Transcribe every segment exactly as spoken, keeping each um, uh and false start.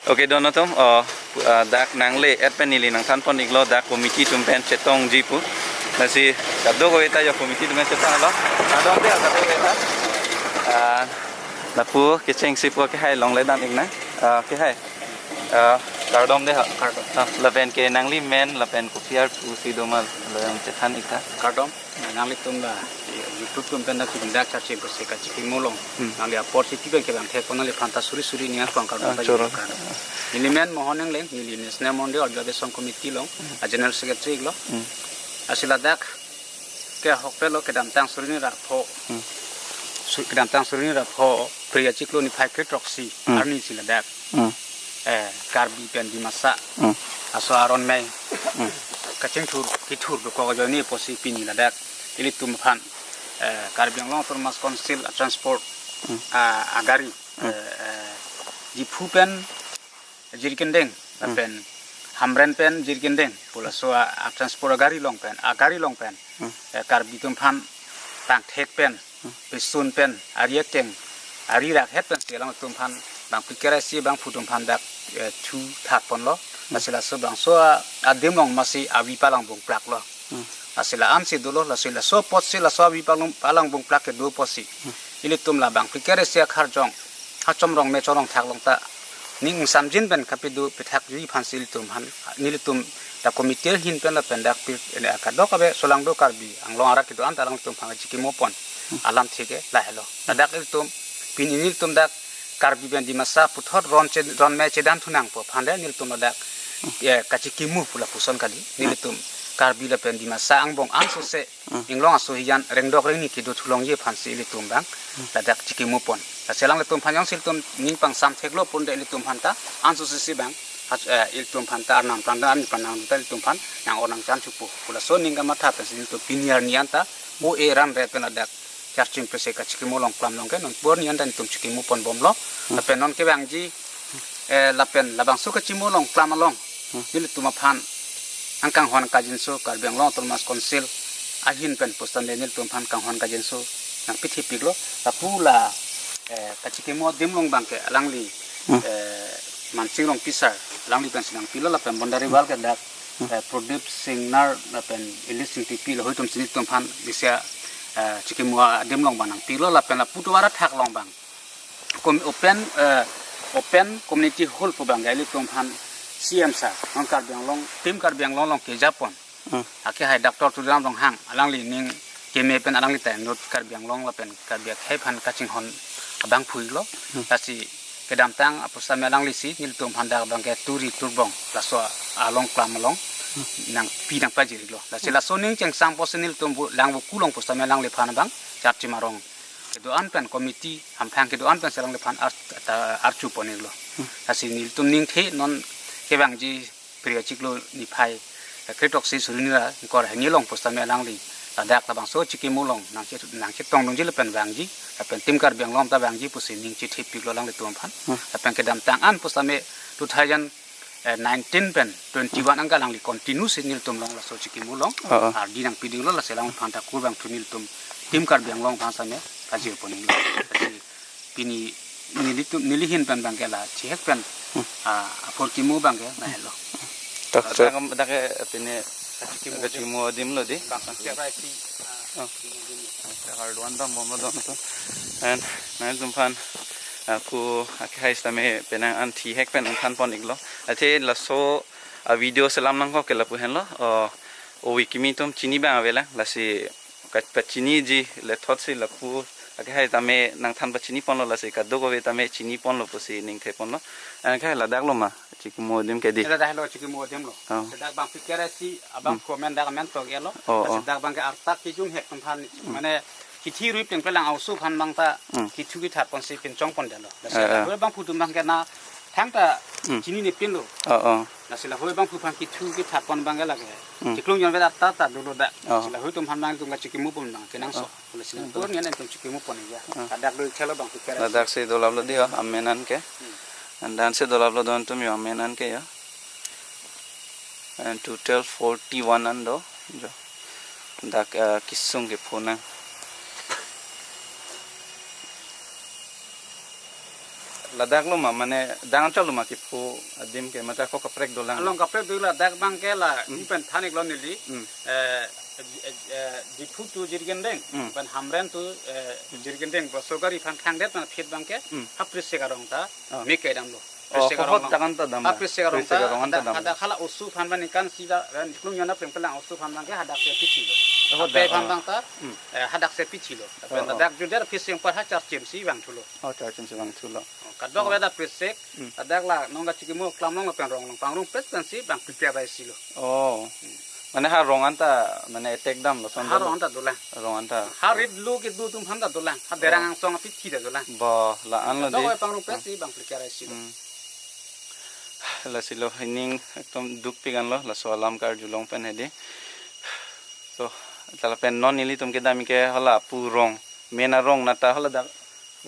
Okay, don atum, oh, ah, dak nangle-et pen neli nangthanpon iklo, dak committee atum pen chetongji pu. Lasi kadokave ta yo committee atum pen chetonglo. Kardom dei, kadokave ta. Ah, lapu kechengsi pu kehai longle dam iknang. Ah, kehai. Ah, kardom dei ha. Kardom. Ah, lapen ke nangli men, lapen kopi arpu si do ma, lo yang chethan ik ta. Kardom. Nanglitum la YouTube atum pen dak kibindak charchi ko se kachikimo along. Hmm. Nangli apor si pi pen kevang thekpon nangliphan ta suri suri ning arpang kardom. Ah, ta choro. Kardom. Neli men Mohon Engleng, neli National Mondi Organization Committee along, Hmm. a General Secretary iklo. Hmm. Lasi ladak ke ahokpet lo kedamtang suri hini ra pho. Hmm. Su-, kedamtang suri hini ra pho, Phre achiklo niphai kre-throksi, Hmm. arni si ladak. Hmm. Eh, Karbi pen Dimasa. Hmm. Laso aron mei. Hmm. Kachingthur, kithur dokok ajoine pusi pini ladak ilitum aphan, eh, Karbi Anglong Autonomous Council a transport, Hmm. ah, agari, Hmm. eh, eh, Diphu pen Jirikindeng, Hmm. lapen Hamren pen Jirikindeng, pu laso a, a transport agari along pen, agari along pen, Hmm. eh, Karbi atum aphan tangthek pen, Hmm. pesun pen, ari akeng, ari rakhet pen si alangtum aphan, bangphli kre-isi abangphu atum aphan dak, eh, thu thakponlo. Hmm. Lasi laso bangso a, adim along masi avi palangbung plaklo. Hmm. Lasi la-an si dolo, lasi laso apotsi laso avi palang, palangbung plak kedo apotsi. Hmm. Ilitum la bangphli kre-isi akarjong, ha Chomrong me Chomrong thak along ta ning ingsamjin pen kapedo pethakji aphan si ilitum aphan, nelitum ta committee ahin pen lapen dak pi, eh, kadokave solangdo Karbi Anglong arat kedo-an ta alangtum aphan chikimopon. Hmm. Alamthe ke lahelo. Ladak ilitum pini nelitum dak Karbi pen Dimasa puthot ron che, ron mei chedan thu nangpo aphan le nelitum ladak, Hmm. eh, kachikimo pu lapuson kali. Hmm. Nelitum Karbi lapen Dimasa angbong ansose Hmm. inglong aso hijan rengdok rengni kedo thulongji aphan si ilitum abang Hmm. ladak chikimopon. Lasi alanglitum aphan jongsi ilitum ning pangsam theklo pon de ilitum aphan ta ansose si abang, haj-, eh, ilitum aphan ta arnam pran ta arni pran nang ta ilitum aphan nang-or nangchan thupo pu laso aning kamatha pensi ilitum pini arni an ta O A ran re pen ladak charchim pese kachikimo along klam along ke non pu arni an ta nelitum chikimopon bomlo. Hmm. Lapen non kevangji, eh, lapen labangso kachimo along klam along Hmm. nelitum aphan nangkanghon kajinso Karbi Anglong Autonomous Council ahin pen pusitame nelitum aphan kanghon kajinso nangpithipiklo. Lapu la, eh, kachikimo adim along abang ke alangli, Hmm. eh, Mansing Rongpi sir, alangli pensi nangpilo lapen boundary wall ke dak, Hmm. eh, Prodip Singnar lapen Elis Singtipi lahei atum si nelitum aphan bisa, eh, chikimo adim along abang nangpilo lapen lapu tovar athak along abang kom-, open, eh, open community hall pu abang ke ilitum aphan C M sir, non Karbi Anglong, Team Karbi Anglong along kejapon. Hmm. Akehai Doctor Tuliram Ronghang, alangli ning keme pen alangli ta inut Karbi Anglong lapen Karbi akhei aphan kachinghon abangphu iklo. Hmm. Lasi kedamtang apusitame alangli si nelitum aphan dak abang ke turi turbong laso along klam along Hmm. nangpi nangpajir iklo. Lasi laso aning chengsam pusi nelitum bu-, lang buku along pusitame alangliphan abang charchim arong kedo-an pen committee hamphang kedo-an pensi alangliphan ar-, ta archupon iklo. Hmm. Lasi nelitum ningthe non kevangji Phre achiklo niphai kre-throksi suri hini ra ingkoi ra hini along pusitame alangli ladak labangso chikimo along nangche-, nangchetongdunji lapen vangji lapen Team Karbi Anglong ta vangji pusi ning chethepiklo alanglitum aphan. Hmm. Lapen kedamtang an pusitame two thousand nineteen pen twenty-one an ke alangli continue si nelitum along laso chikimo along Oh, oh. ardi nangpidinglo, lasi alangliphan ta kurvangthu nelitum Team Karbi Anglong aphan sitame pajirpon iklo. Lasi pini nelitum, neli ahin pen abang ke la chihek pen, Hmm. ah, apor kimo abang ke lahelo. Tak, Dak, dak ke pini kachikimo adim lo dei. Bang kachikimo adim lo. Oh. Kardom abang bomlo don atum. And nangtum aphan, ah, pu akehai sitame penang an chihek pen nangthanpon iklo. Athe laso a video selam nangkok ke lapu henlo. Oh, ove kimi atum chini abang avelang, lasi ka-, pachiniji le thotsi lapu akehai tame nangthan pachiniponlo, lasi kadokave tame chiniponlo pusi ningtheponlo. Akehai ladak lo ma chikimo adim ke dei? Ladak lo chikimo adim lo. Oh. Ladak bangphli kre-isi abang Hmm. comment dak amen tok iklo. Oh, oh. Ladak abang ke arta kijung hek atum aphan, Hmm. mane kithi rui plengple lang ausu aphan abang ta Hmm. kithu kithat ponsi pinchongpondetlo. Lasi Eh, eh. ladak abangphu atum abang ke na thangta Hmm. chinine pinlo. Oh, oh. Lasi lahei abangphu aphan kithu kithat pon abang ke lake. Hmm. Chiklung jon veda ta ta dolo dak. Oh. Lasi lahei atum aphan abang atum kachikimopon abang kenangsot. Oh. Lasi Hmm. pur nian atum chikimopon ya. Hmm. Ladak do iklo bangphli kre-isi. Ladak si dolaplo dei yo, amen an ke. Hmm. And dan si dolaplo don atum yo, amen an ke yo. And total forty-one an do. Jo. Dak, eh, kesung kepho nang. Ladak lo ma, mane dang chalo ma kepho adim ke, mate ako kaprek dolang? Along kaprek dolang, ladak abang ke la, Hmm. pen than-iklo neli. Hmm. Eh, eh, eh, Diphu to Jirikindeng, Hmm. pen Hamren to, eh, Jirikindeng, boso gari aphan khangdet, pen aphi abang ke, Hmm. ha Prisek arong ta, Oh. me kedam lo. Oh, Prisek ko arong hot lo. Takan ta dam Ha ba? Prisek arong Prisek ta, arong ta hadak, dam. Hadak hala oso aphan ba ningkan isi la, eh, klung yona preng pelang oso aphan abang ke hadak si pithi lo. Oh, Ape dak, aphan oh. abang ta, Hmm. eh, hadak si pithi lo. Oh, Pen oh. hadak juder Prisek apor ha Charchim si vangthulo. Oh, Charchim si vangthulo. Oh, kadokave dak Prisek, Hmm. hadak la nong kachikimo klam nong pen rong nong pangrong pes pen si bang prepare isi lo. Oh. Mane ha rong anta, mane attack dam lo son Ha dam lo. rong anta dolang. Rong anta. Ha rit lu ke du atum aphan ta dolang. Ha derang Oh. angsong apithi ta dolang. Ba, la-an lo di. Kadokave pangrong pes si bang prepare isi lo. Hmm. Lasi lo, ining ekdom dukpik an lo, laso alam karjulong pen hedi. So, ta lapen non nelitum kedam ke hala pu rong, main arong nata hala dak,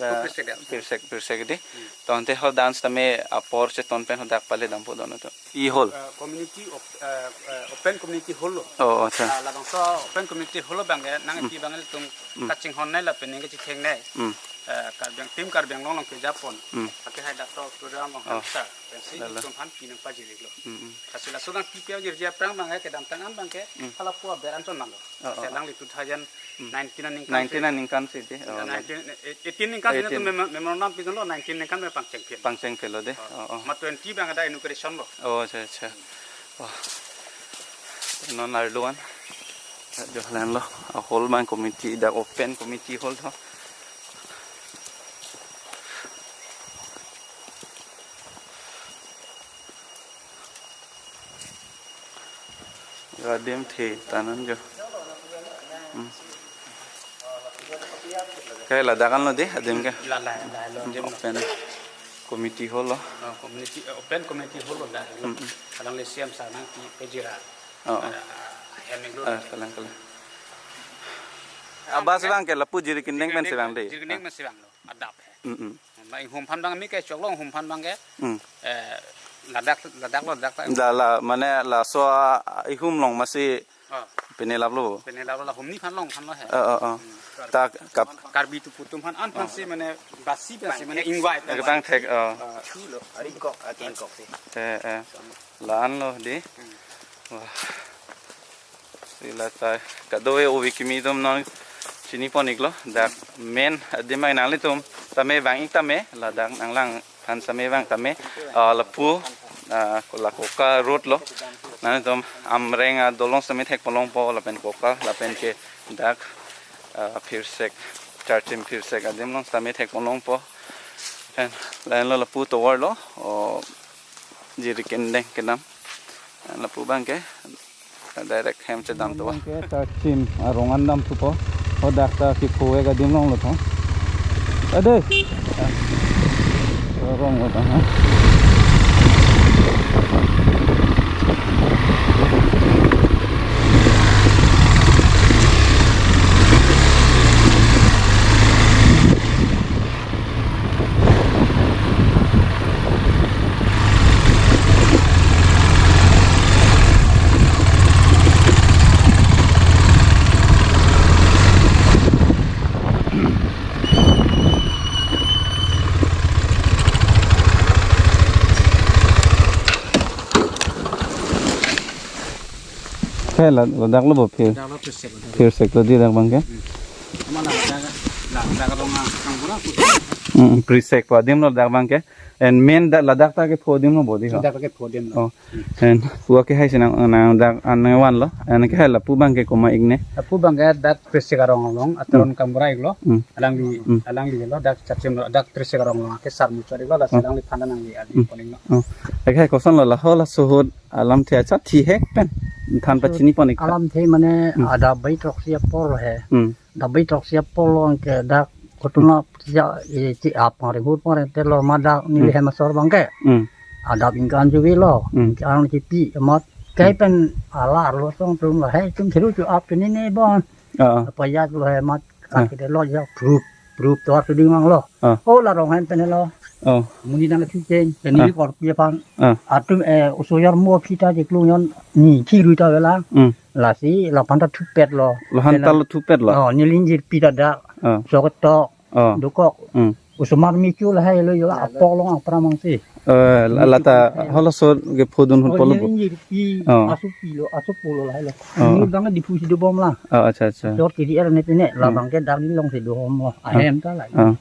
Pu dak Prisek dak. Prisek, Prisek di. Hmm. Tangte hol dance tame apor cheton pen hadak pale dampo don to. I hall. Eh, community op-, eh, eh, open community hall lo. Oh, acha. Ah, labangso open community hall lo abang ke, nang Hmm. pi abang ilitum Hmm. kachinghon nei lapen ning kachitheng nei. Hmm. Eh, Karbi Ang-, team Karbi Anglong along kejapon. Hmm. Ake hai dak to program along Oh. hamsa. Pensi Lala. ilitum aphan pi nangpajir-iklo. Hmm, hmm. Lasi laso nang pi pi jirji aphrang abang ke kedamtang an abang ke Hmm. hala pu aber anchot nanglo. Oh, oh. Alangli two thousand nineteen aningkan Nineteen si. aningkan si di. Oh, nineteen, eighteen aningkan si Eighteen. nelitum memo-, memorandum pidunlo, nineteen aningkan me pangcheng pin. Pangcheng pin lo di. Oh. Oh, oh. Ma twenty abang ada inauguration lo. Oh, acha, acha. Oh. Non arlo an. Johan lo. A hall abang committee, dak open committee hall to. Adim the tanan jo. Hmm. Ke ladak an lo di, adim ke. La, la, la, lo, adim lo. Open committee hall lo. Oh, community, eh, open community hall lo dak. Hmm, hmm. Alangli C M sir nangpi pejira. Oh, oh. Ah, ah, hem iklo. Ah, kalang, kalang. Abang si abang ke lapu Jirikindeng pen si abang di. Jirikindeng pen si abang lo. Adap he. Mm, mm. Ma inghum aphan abang me kechoklo, inghum aphan abang ke. Mm. Eh, ladak, ladak lo, ladak ta. La, la, mane laso, ah, ihum along masi Oh. pine lap lo. Pine lap lo, la humni aphan along aphan lo he. Oh, oh, oh. Hmm. Ta kap- Karbi atum pu atum aphan an aphan Oh. si mane basi basi mane ingvai. Kepangthek, oh. Ah, thu lo, ari kok, ah, kengkok si. Eh, eh. La-an lo di. Hmm. Wah. Si la ta kado-kave ove kimi atum non chinipon-iklo. Dak main adim abang nanglitum tame vang-ik tame, ladak nanglangphan tame vang tame, ah, lapu, ah, la Koka road lo. Nanglitum Amreng adolong tame thekponlongpo, lapen Koka, lapen ke dak, ah, Phirsek, Charchim Phirsek adim along tame thekponlongpo. Pen la-an lo lapu tovar lo, oh, Jirikindeng kedam. Lapu abang ke direct hem chedam to. Abang ke Charchim arong an damthupo. Hadak ta kepho-ik adim along lo to. Ade. Arong lo ta, ha. Ke la, ladak lo bo Phir. Ladak lo Phirsek lo. Phirsek lo di dak abang ke. Hmm. Mana ladak, ladak, ladak rong angkang pura pura. Hmm, Phirsek pu adim lo dak abang ke. And main dak ladak ta kepho adim lo bo di ho. Ladak kepho adim lo. Oh. Hmm. And pu ke hai si nang, nang dak an nang van lo. And ke hai lapu abang ke komat-ik ne. Lapu abang ke dak Phirsek arong along, ateron Hmm. kambura-iklo. Hmm. Alangli, Hmm. alangli lo dak Charchim lo, dak Phirsek arong along ke sar muchot-iklo, la Hmm. alangli aphan nangli adi Hmm. pon-iklo. Oh. Ke hai koson lo la ho laso ahut alamthe achethek pen than pachini pon-ik. Alamthe mane Hmm. adap bai throksi apor lo he. Hmm. Adap bai throksi apor lo anke dak kotuna sia, eh, chi ap pangre hur pangre te lo ma dak neli Hmm. hem asor abang ke. Hmm. Adap ingkan juvi lo. Hmm. Ingkan chipi amat. Kai Hmm. pen ala arlo song tum lo he tum thiru chu ap pini ne bon. Ah, ah. Apa ya lo he mat Ah. kake de lo ya proof. Proof tovar suding mang lo. Ah. Oh, la rong hen pen lo. Oh. Muni nang chu chen. Pen Ah. ni kor pi aphan. Ah. Atum, eh, oso yarmo aphi ta je klung yon ni thi rui ta vela. Hmm. Lasi laphan ta thupet lo. Laphan ta Pen lo thupet lo. Oh, neli ingjir pi ta dak. Ah. Sok to. Ah. Dokok. Hmm. Osomar michu lahai lo, yo la apok along apra mangsi. Eh, la, lata halaso ke phodun hon pulo bo. Neli nirpi Oh. asopi lo, asopo lo lahai lo. Oh. Neli bang Diphu si dobom la. Oh, acha, acha. Jor kiri er ne pine, la Hmm. bang ke dak nelilong si dobom lo. Oh. Ahem ta la. Oh.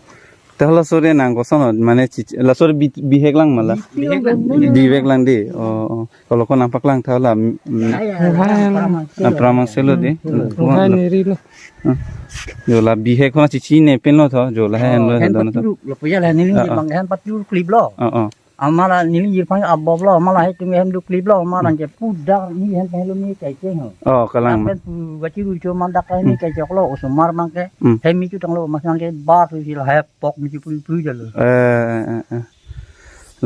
Te halaso re nang koson, mane chichi, laso re bi, bihek lang ma la. Bihek lang. Bihek lang di. Oh, oh. Kalau ko nangpaklang tha la, mm, Ya, ya, ya, ya, ya. Apra mangsi lo. Apra mangsi lo di. Hmm. Hmm. Hai neri lo. Hmm. Jo la bihek ko na chichine pen lo tho, jo la Oh, hen lo, hen don tho. Patur lo, puya la neli Ah, ah. bang hen patur klip lo. Oh, oh. Amat la neli jirpang abob lo, amat la hai tum hem do klip lo, amat la Hmm. ke pudak ni hem pen lo ni kai cheng ho. Oh, kalang ma. Apen pu gachi ru cho mandak kai ni Hmm. kai chok lo, osomar bang ke. Hmm. Hem michu tang lo, mas bang ke bar tu si la hai pok michu pui pui jalo. Eh, eh, eh, eh.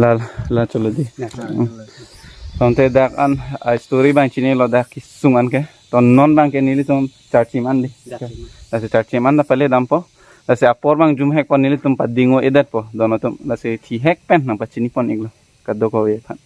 La, la cholo di. Ya, Hmm. Tangte dak an, a story bang chinilo dak kesung an ke. To non bang ke nelitum charchim an di. Charchim an. Lasi charchim an ta pale dampo. Lasi apor bang jumhek pon nelitum padingo edet po. Don atum lasi thihek pen nangpachini pon iklo. Kadokave aphan.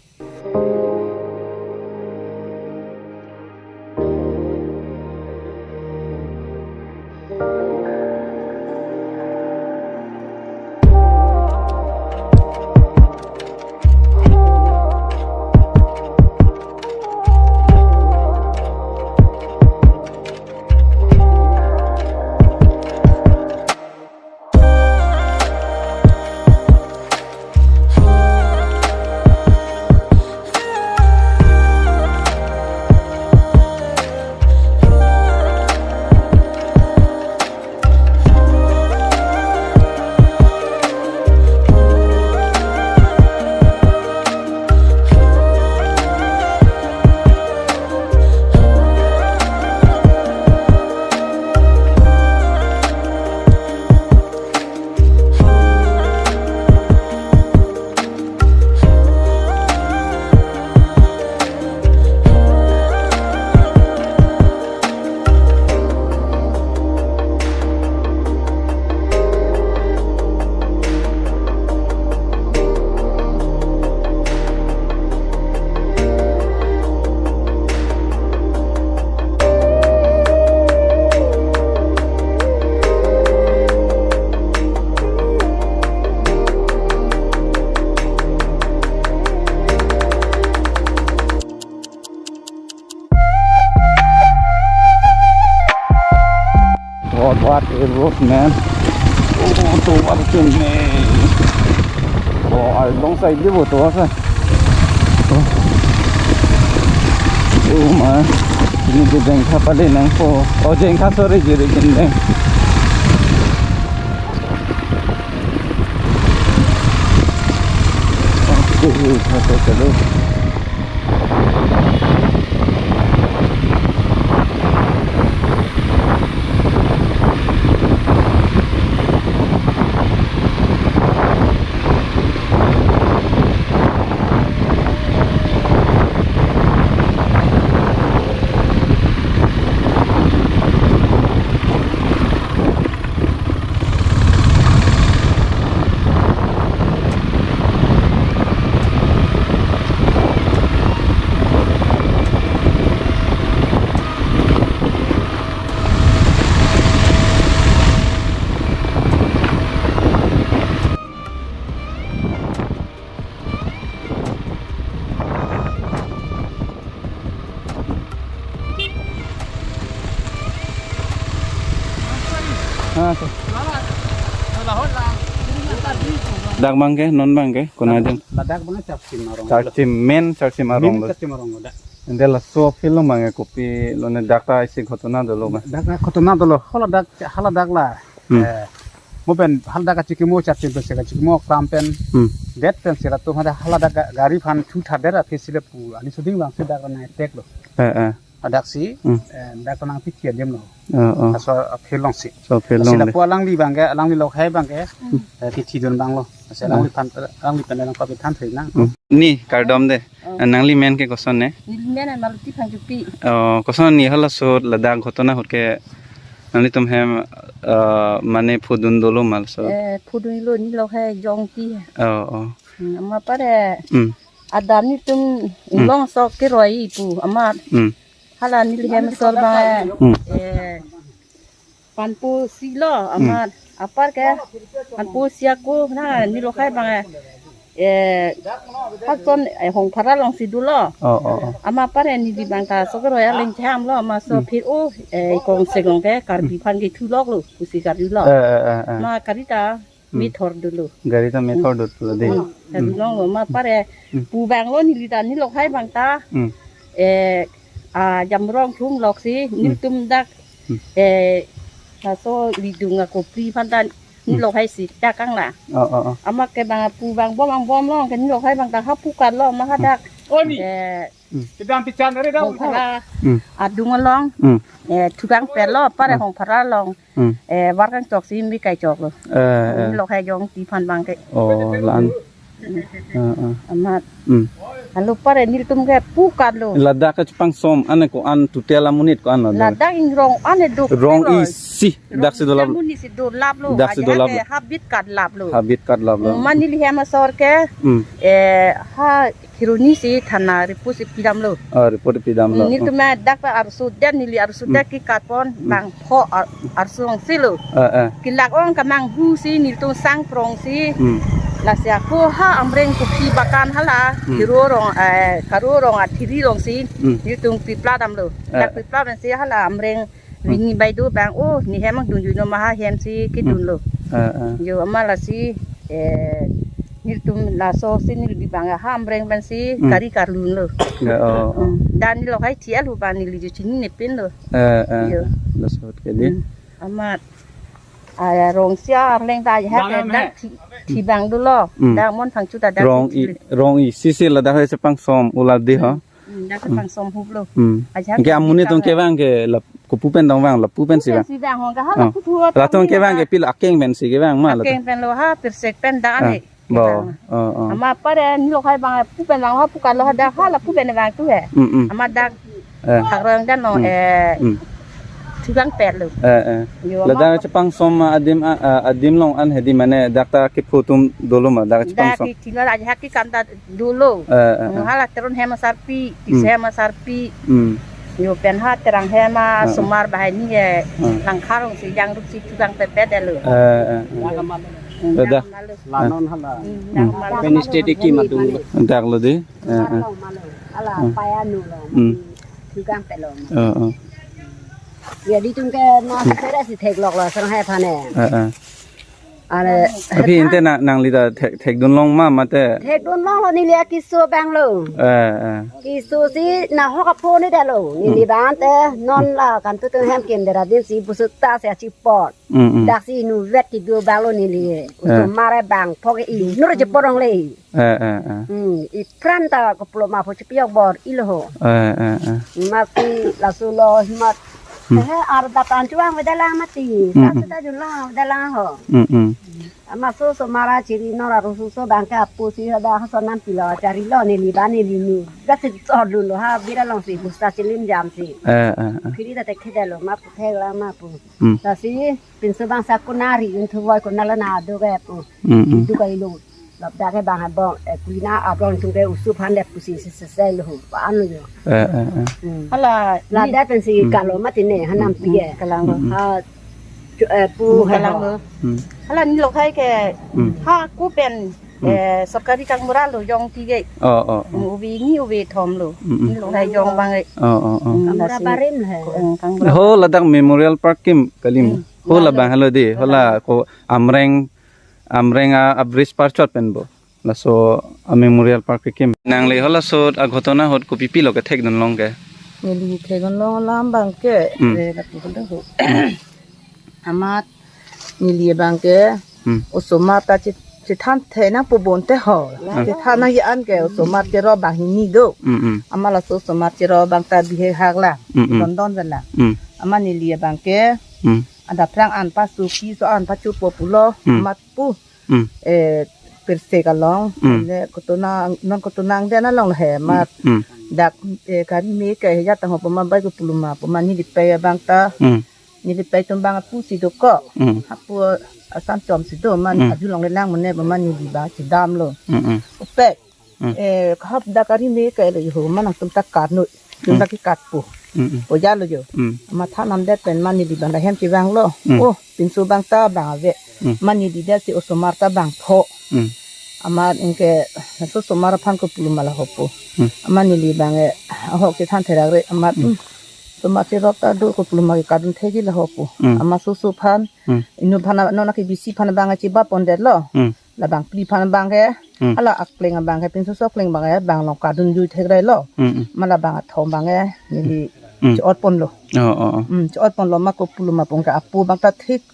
What, what a road, man. Oh, to what a man. Oh, I don't say di bo to asa. Oh. Oh my. Ini ke Jengkha pale nangpo. Oh, Jengkha, sorry, Jirikindeng. Okay, okay, okay. Ah, so. Dak bang ke, non bang ke, kona jeng. Ladak bang Charchim arong. Charchim, main Charchim arong Main lo. Charchim arong lo dak. Ante laso field lo bang ke kopi lo ne dak ta isi ghotona dolo bang. Dak ta ghotona dolo. Haladak, haladak la. Hmm. Eh, mo pen haladak kachikimo, Charchim pen si kachikimo, Kram pen. Hmm. Det pen si latum haladak, haladak ga-, gari aphan thu thadet aphi si le pu. Ani suding bang si dak nangtek lo. Eh, eh. Adak si, Hmm. eh, dak nangpikir adim lo. Oh, oh. Laso field along si. So field Lasi along lapu de. Alangli bang ke, alangli lokhai bang ke, Hmm. eh, kithi dun bang lo. Lasi Hmm. alangli aphan, alangli pen nangpapithan thri nang. Hmm. Ni kardom de. Oh. Nangli men ke koson ne? Neli men Maluti Phangchopi. Oh, koson ni halaso ladak ghotona ahut ke nanglitum hem, eh, mane phodun dolo ma laso? Eh, phodun lo, neli lokhai Jongti. Oh, oh. Hmm, amat pare. Hmm. Adam nelitum Hmm. Ulong sok keroi pu amat. Hmm. Hala neli hem asor bang, Hmm. eh, panpo si lo Hmm. amat. Apar ke, anpo siako na neli lokhai abang, eh, hason, eh, Hongphara alongsi dolo. Oh, oh, oh. Amat apar ke neli abang ta Soke Royal along cheham lo, amat laso Hmm. phir o, eh, kong seglong ke Karbi aphan kethu loklo, pusi gari lo. Eh, eh, eh, eh. Amat gari ta Hmm. methor dolo. Gari ta methor dolo dei. Hmm. Gari Hmm. longlo, amat apar ke Hmm. pu abang lo neli ta, neli lokhai abang ta. Hmm. Eh, a, Jamrong thum loksi, Hmm. nelitum dak, Hmm. eh, laso lidung akopri aphan ta neli Hmm. lokhai si ta kangla. Oh, oh, oh. Amat ke abang pu abang bom, abang bom lo, ke neli lokhai abang ta ha pu kar lo, amat hadak. Hmm. Eh, Hmm. Kedam pichan re dam. Hongphara Hmm. adung along, Hmm. eh, thukang pet lo, apar ke Hmm. Hongphara along. Hmm. Eh, var kangchok si mi kai choklo. Eh, eh. Neli lokhai jongti aphan abang ke. Oh, la-an. Hmm. Eh, eh. Amat. Hmm. Halo apar ke nelitum ke pu kar lo. Ladak ke chepangsom, ane ko-an total amonit ko-an lo. Ladak ingrong ane duk Rong lo. Isi, dak si dolap. Rong isi amonit si dolaplo. Dak si Ajahak dolap. Ke habit kar laplo. Habit kar laplo. Amat neli hem asor ke, Hmm. eh, ha Kheroni si thana report si pidamlo. Oh, report pidamlo. Nelitum dak ta arso det, neli arso Hmm. det kekat pon Hmm. bang pho ar-, arso ong si lo. Eh, eh. Kelak ong kemanghu si nelitum sang prong si. Hmm. Lasi ako ha Amreng kopi bakan hala. Hmm. Kheroni rong, eh, Kheroni rong athiri alongsi. Hmm. Nelitum pipla damlo. Eh. Dak pipla damsi hala Amreng Hmm. Vini bai do abang, oh, ne hem angdun juno amat ha hem si kedun lo. Hmm. Eh, eh. Jo amat lasi, eh, nelitum laso si neli abang ha Amreng pensi Hmm. gari kar lunlo. Ya, oh, oh. Hmm. Dan neli lokhai thial hu abang neli jo chinine pinlo. Eh, eh. Jo. Laso ahut ke dei. Hmm. Amat. Ah, ya, rong sia arleng ta ya Bang ke em dak he? thi, thi abang dolo. Hmm. Dak Mon Phangcho ta dak Rong thi i, thi. Rong isi si ladak he chepangsom ula dei ho. Hmm, dak Hmm. chepangsom huplo. Hmm. Ajahak Ke amonit atum kevang ke la kopu pen dong vang, lapu pensi vang. Pensi vang hong ka ha Oh. lapu thu Latum atang kevang ta. Ke pilo akeng pensi kevang ma latum. Akeng pen lo ha, pirsek pen dak Ah, ane. Bo. Kevang. Oh, oh. Amat apar ke neli lokhai abang pu pen vang ha, pu kar lo ha dak ha lapu pen vangthu he. Hmm, hmm. Amat dak Eh. Thakrang dan long, Hmm. eh, Hmm. thukang pet lo. Eh, eh. Jo, Ladak amat chepangsom adim, ah, ah, adim along an hedi mane dak ta kephu atum dolo ma, dak Dak chepangsom. Ki tinggal aja haki kam ta dolo. Eh, eh, eh. Hala Teron hem asarpi, Hmm. Tise hem asarpi. Hmm. Jo pen ha Terang hem Ah, ah. asomar bahai ni ye. Ah. Langkha alongsi jangrup si thukang pepet lo. Eh, eh, eh. Hmm, Ladak. Dak malo. Lanon hala. Hmm, Hmm. dak malo. Pen steady ki madung lo. Dak lo dei. Eh, eh. Malo, malo. Ala Hmm. paya nu lo. Hmm. Thukang pet lo. Oh, oh. Ya, nelitum ke na Hmm. sera si theklok lo, sarang hai aphan he. Eh, eh. Are, Aphi ante na, nangli ta thek, thekdun long ma, mate? Thekdun longlo neli akeso abang lo. Eh, eh. Keso si nahok apho ni dalo. Neli Hmm. abang te non Hmm. la kantu tu hem kim dera din si busu ta si achipot. Mm, mm. Dak si inutvet kedo abang lo neli. Eh. Osomar abang pho ke inut cheporong le. Eh, eh, eh. Hmm, ipran ta koplo ma pho chepiok bor-ilo ho. Eh, eh, eh. Amat si laso lo amat. Hmm. He, arda pan chuang vedalang mati. Hmm, Sa hmm. sudah julang vedalang ho. Hmm, hmm. Amat so osomar achiri nor arusu so abang ke apu si ada hasonan pilo charilo neli abang neli nu. Dak si so dun lo ha bira alongsi busta chilim jam si. Eh, eh, eh. Phiri ta thekthedetlo ma pu theklang ma pu. Hmm. Lasi pinso abang sa konari un thuvoi konala na do ke pu. Mm, mm. Duk kai lo. Ladak ke abang abong, eh, kulina abong tung ke oso aphan det pusi se se se lo hu. Pa anu jo. Eh, eh, eh. Hmm. Hala, Ladak pensi Hmm. kalo mati ne, hanam Hmm, pi eh. Kalang lo. Hmm, hmm. Ha, chu-, eh, pu Hmm, he kalang ho. lo. Hmm. Hala neli lokhai ke, Hmm. ha ko pen, Hmm. eh, sorkari kangmura lo jongti ke. Oh, oh, oh. Hmm, ubi ni ubi thom lo. Hmm, hmm. Neli lokhai jong abang eh. Oh, oh, oh. Hmm, Kangmura lasi. Barim he. Hmm, kangmura. Ho ladak Memorial Park kim kalim. Hmm. Ho Lalo. labang halo dei, ho la Lalo. ko Amreng, Amreng a, a bridge parchot pen bo. Laso a Memorial Park kim. Nangli halaso a ghotona ahut kopi pilo kethekdun long ke? Neli thekdun long alam abang ke, Hmm. eh, lapu ko ho. Amat neli abang ke, Hmm. osomar ta che, chethan the nangpo bonte ho. Hmm. Chethan nangji an ke osomar chero abang hini do. Hmm, hmm. Amat laso osomar chero abang ta bihek hak la. Hmm, hmm. Don don pen la. Hmm. Amat neli abang ke, Hmm. adap phrang an pasu pi so an pachu po pulo, Hmm. amat pu. Hmm. Eh, pirsek along, Hmm. le kotona, non kotona angden along he, amat Hmm. dak, eh, gari me ke ya tang ho pama bai ko puluma, pama neli pei abang ta. Hmm. Neli pei atum abang apu si do ko. Hmm. Apu asan chom si do, amat Hmm. aju longle lang mane, amat neli abang chedamlo. Hmm, hmm. Upek. Hmm. Eh, kahap dak gari me ke lo jo, amat nangtum ta kar noi. Atum Hmm. ta kekat po. Hmm, hmm. Pojalo jo. Hmm. Amat thanam det pen amat neli abang ta hem chevanglo. Hmm. Oh, pinso abang ta abang ave. Hmm. Amat neli det si osomar ta bangpho. Hmm. Amat anke laso osomar aphan kopuloma laho pu. Hmm. Amat neli abang ke ahok si than therak re amat. Hmm. Hmm. Osomar si rok ta do kopuloma ke kadun thekji laho pu. Hmm. Amat soso aphan. Hmm. Inut aphan non ke bisi aphan abang ke chiba pondetlo. Hmm. Labang phli aphan abang ke. Hmm. Hala akleng abang ke pinso sokleng abang ke bang long kadun jui thek relo. Hmm, hmm. Amat labang athom abang ke neli Hmm. Chot ponlo. Oh, oh, oh. Hmm, chot ponlo amat kopuloma pu ke apo abang ta thik.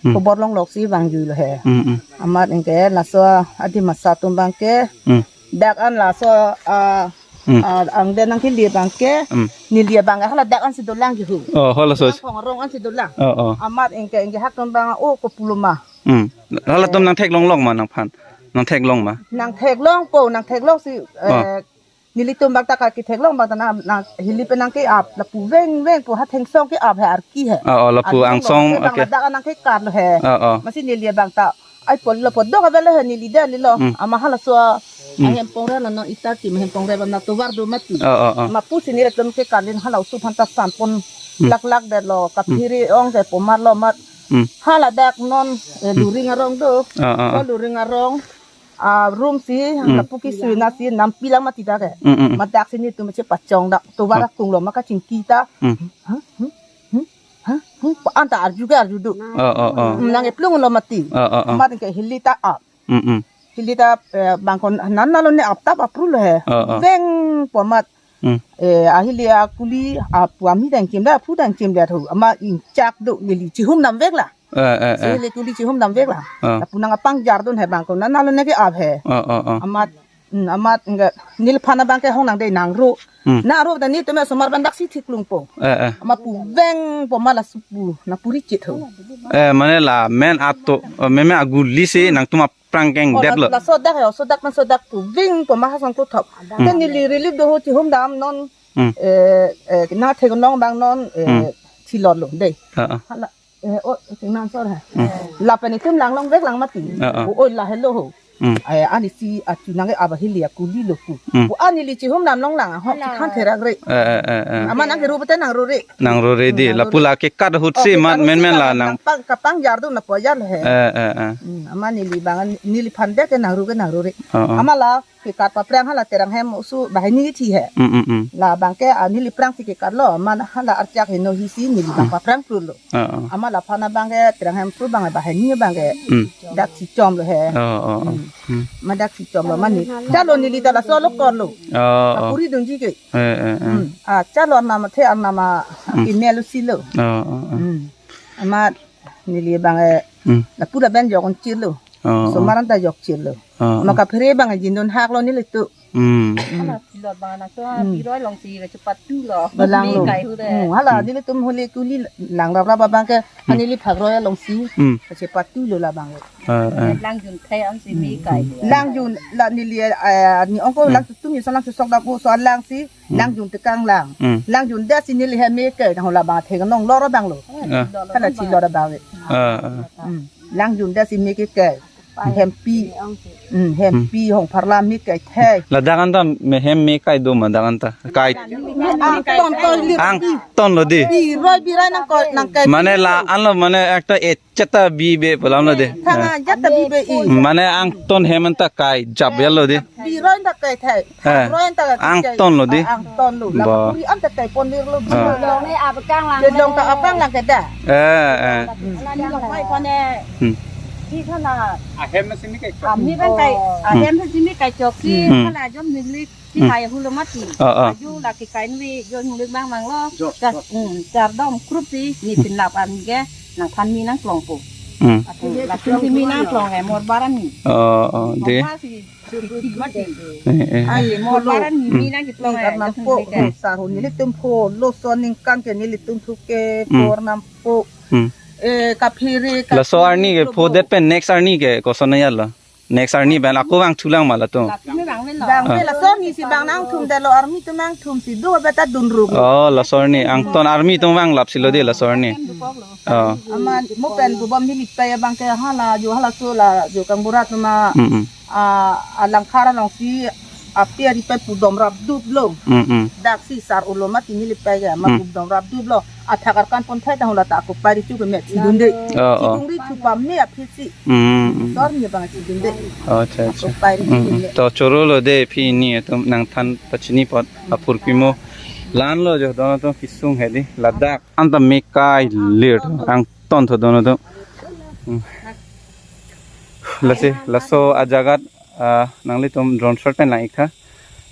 Hmm. Kobor longlok si vangjuilo he. Hmm, hmm. Amat anke laso adim asar atum abang ke. Hmm. Dak an laso, ah, Hmm. ah, angdeng nangkele abang ke. Hmm. Neli abang ke hala dak an si dolang ke hu. Oh, hala so. Dak phongrong an si dolang. Oh, oh. Amat anke anke hak atum abang o kopuloma. Hmm. Halatum nangtheklonglok ma nangphan? Nangtheklong ma? Nangtheklongpo, nangtheklong si, Oh. eh, nelitum abang ta kaketheklong abang ta na, na hili pen nangke-ap, lapu veng veng pu ha thengsong ke-ap he arki he. Oh, oh, lapu Arki angsong, abang okay. Ladak nangkekarlo he. Oh, oh. Amatsi neli abang ta, ai pol lo po dok avelo he neli det lilo. Hmm. Amat halaso, Hmm. ahem pongre la no itar ti, ahem pongre abang na tovar do mati. Oh, oh, oh. Amat pusi nelitum kekarlin hala oso aphan ta sanpon Hmm. laklak detlo, Hmm. kaphere ong ke pomar lo amat. Hmm. Hala dak non, eh, Hmm. Luring arong do. Oh, oh, oh. Ko Luring arong. Ah, room si, Hmm. lapu kisui na si, nampi lang mati dak ke. Hmm, hmm, hmm. Amat dak si nelitum si pachong dak, tovar Hmm. akung lo, amat kachingki ta. Hmm. Huh? Hmm? Hmm? Huh? Hmm? Anta arju ke arju do. Oh, oh, oh. Hmm, nangkeplung lo mati. Oh, oh, oh. Amat ke hili ta ap. Hmm, hmm. Hili ta, eh, bang ko nana lo ne ap tap apru lo he. Oh, oh. Veng pu amat. Hmm. Eh, ahili akuli, apu ami dang chim da, apu dang chim da thu. Amat ingchak do neli chihum damvek la. Eh, eh, eh. Hili kuli chihum damvek la. Ah. Lapu nangpangjar dun he bang ko nana lo ne ke-ap he. Ah, ah, ah. Amat, hmm, amat enggak neliphan abang ke hong nangdei nangro. Hmm. Nangro ta nelitum osomar abang dak si theklongpo. Eh, eh. Amat pu veng pu amat laso pu nangpuri chit ho. Eh, mane la men ato, eh, meme aguli si nangtum aphrang keng Oh, det la, lo. Laso dak he, laso dak man laso dak pu veng pu amat ha song ko thop. Hmm. Te neli relief do ho chihum dam non. Hmm. Eh, eh, nangtheklong abang non, eh, Hmm. thilot lo dei. Ah, ah. Hala Eh, oh, tingnan sor ha. Hmm. Lapen itum lang longvek lang mati. Ah, ah. Oh, oh, la helo ho. Hmm. Eh, ani si achu nangke-ap ahili akuli lo pu. Hmm. Oh, ani neli chihum damlong lang ho. Hala. Chikhan therak re. Eh, eh, eh, eh. Amat nangkeru pute nangru re. Nangru re di. Hmm, nangru Lapu re. La kekat ahut Oh, si kekat mat ahut men si men la lang nang. Kapang, kapangjar do na pojar he. Eh, eh, eh. Hmm, amat neli abang neliphan det ke nangru ke nangru re. Ah, ah. Amat la kekat paphrang hala Terang hem oso banghini thi he. Mm, mm, mm. Labang ke, ah, neli aphrang si kekat lo, amat hala archak heno hi si neli abang Mm. paphrang pru lo. Ah, ah. Amat laphan abang ke Terang hem oso abang banghini abang ke. Mm. Dak chichom lo he. Oh, oh, oh. Mm. Mm. Amat dak chichom lo amat ne. Chalo neli ta laso lo kor lo. Oh, oh. Kapuri dunji ke. Eh, eh, eh. Mm. Ah, chalo arnam athe arnam a Mm. email si lo. Oh, oh, oh. Mm. Amat neli abang ke Mm. lapu lapen jok ongchir lo. Oh, oh. Osomar an ta jok chir lo. Oh, oh. Amat kaphere abang jindun hak lo nelitum. Hmm. Hmm. Hala thilot abang nangtum Hmm. biroi along si kachepatu lo. Balang lo. Mei kai hu de. Hmm, hala Hmm. nelitum holi kuli lang rap rap abang ke Hmm. neli phakroi along si Hmm. kachepatu lo labang. Ah, ah. Langjun thai an si mei kai lo. Langjun la neli, eh, ni ongko Hmm. lang tutum ni so lang sok dak ko so lang si Hmm. Langjun tekang lang. Hmm. Langjun det si neli hem mei kai nang labang thek nong lor abang lo. Ah. Hala thilot abang. Ah, ah. Hmm. Langjun det si mei kai. Hempi. Hmm, hempi Hmm. hong pharla mei kai thai. Ladak anta me hem mei kai do ma dak anta? Kai. Angton ko ili. Angton lo di. Biroi biroi nangkoi nangkai. Mane la-an lo mane ekta echeta bibe pu alam lo di. Thang ajat ta bibe i. Mane angton hem anta kai jap ya lo di. Biroi anta kai thai. Eh, Roi anta kai. Angton lo di. Ah, angton lo. Ba. Lapuri anta kai ponir lo. Ah. Long ne ap kang lang. Kedlong ta ap kang lang ke da. Eh, eh. Ala ni long kai kone. Hmm. Di khala. Ahem na simi kai chok. Ami kan kai. Hmm. Ahem na simi kai chok si Hmm. khala jom nili si Hmm. hai hu lo mati. Ah, ah. Aju la kekai nui jo nui bang mang lo. Jo, Gas, jo. Hmm, char dom krup si ni Hmm. pinlap an ke nangphan mei nangklong po. Hmm. Atu la phan mei nangklong eh mor baran ni. Oh, oh, di. Mor bar si Eh, eh. Ai, mo lo. Karena po, Hmm. Sarho nelitum pho, laso aningkan ke nelitum thu ke, Hmm. pho arnam po. Hmm. Eh, kaphere, Laso arni ke pho det pen next arni ke koson ya lo? Next arni pen ako vangthu lang ma latum? Vangve laso arni si bang nangthum detlo army atum nangthum si do beta dunruk. Oh, laso arni. Angton army atum vanglap si lo di laso arni. Oh. Amat mo pen bubom hili pe abang ke hala jo hala so la jo kang burat ma. Hmm, hmm. Ah, alangkhar along si api ari pe pudom rap dup lo. Mm, mm. Dak si sar ulo mati neli pe ya, ma Mm. pudom rap dup lo. Athak arkan pon thai ta hula ta ako pari chu ke met si dun de. Oh, oh. Si dun ri Chupame aphi si. Hmm, hmm. Sor ni bang chidunde. Accha, accha. Ako pai ri Hmm, hmm. chidunde. To chorolo de pini atum nangthan pachini apot apurpi mo. Lanlo jo don atum kesung hedi ladak. Anta mekai lir angton tho don atum. Hmm. Lasi laso ajagat ah, nanglitum drone shot pen lang-ik tha.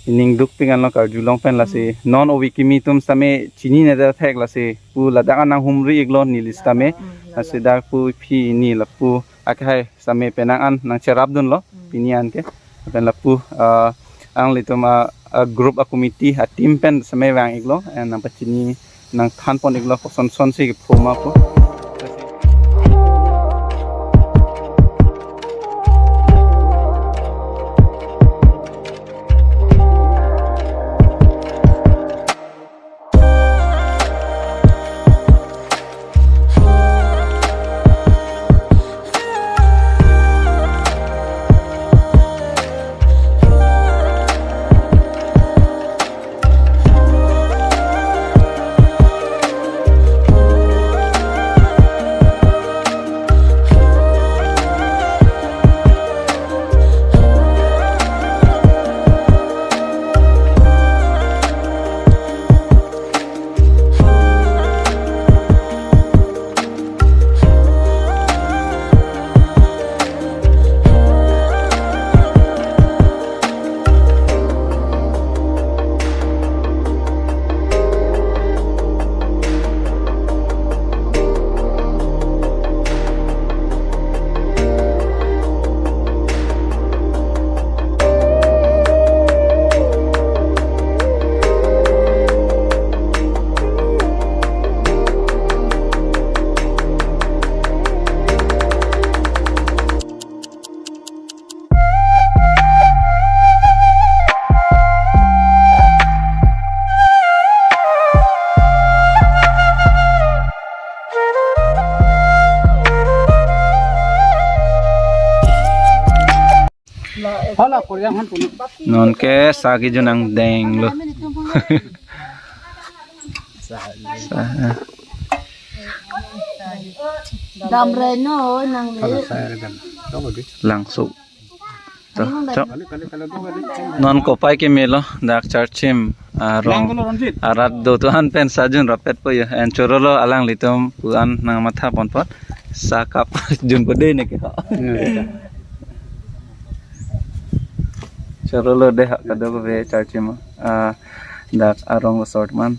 Ining dukpik anlo karjulong pen lasi. Hmm. Non ovi kimi atum sitame chinine det thek lasi. Pu ladak an nanghumri-iklo neli sitame. Hmm, lasi ladak. Dak pu pini lapu akhai sitame penang an nangcherapdunlo. Hmm. Pini an ke. Pen lapu, ah, alanglitum a, a group a committee a team pen sitame vang-iklo. And nangpachini nangthanpon-iklo koson son si kepho ma pu. Non ke sa kejun angdenglo. Sa. Dam reno nang le. Langso. To, to. Non kopai kemelo dak Charchim arong arat do tuhan pen sa junrapet po yo. And chorolo alanglitum pu an nangmathaponpon. Sa kap junpo de ne ke. Chorolo de ha kadokave Charchim. Ah, dak arong assortment.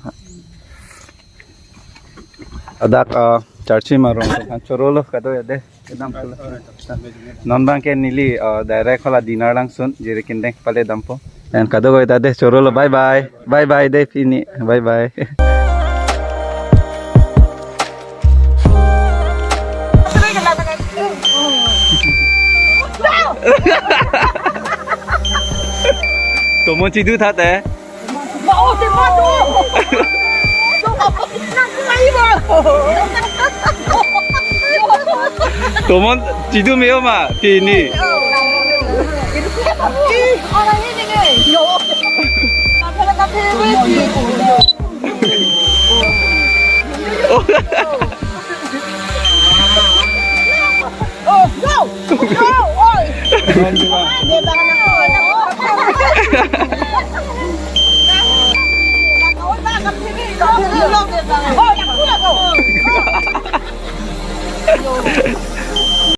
Adak, ah, Charchim arong kan chorolo kado ya de. Kedam chorolo. Non bang ke neli, ah, direct hala dinner langsun jiri kindeng pale dampo. Dan kado ko ita de chorolo, bye bye. Bye bye de pini. Bye bye. Tomon chidu tha te. Tomon chidu me-o ma pini.